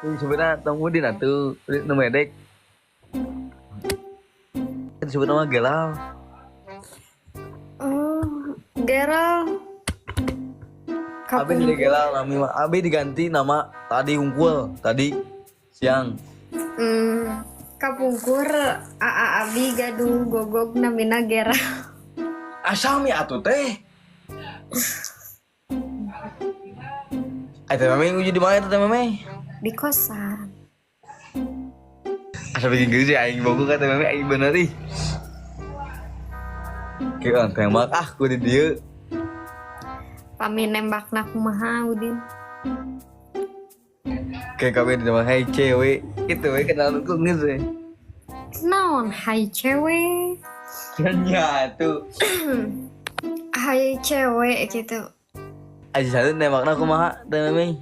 Sebenarnya tong Udin atuh, nu medek. Disebut nama Gelal. Oh, Geral. Abi jadi Gelal nami mah. Abi diganti nama tadi hungkul, tadi siang. Kapungkur Aa Abi gaduh gogog namina Geral. Asami atuh teh. Teh Meme nguji di mana teh Meme? Di kosan. Asa bikin gede sih aing bogo ka teh Meme aing bener ih. Kayak tembak ah ku di dieu. Pami nembakna kumaha, Udin? Kayak kami di nama hai cewek gitu we kenal ku geus we. Naon hai cewek? Nya tuh. Hai cewek gitu. Aja satu nembakna kumaha teh Meme?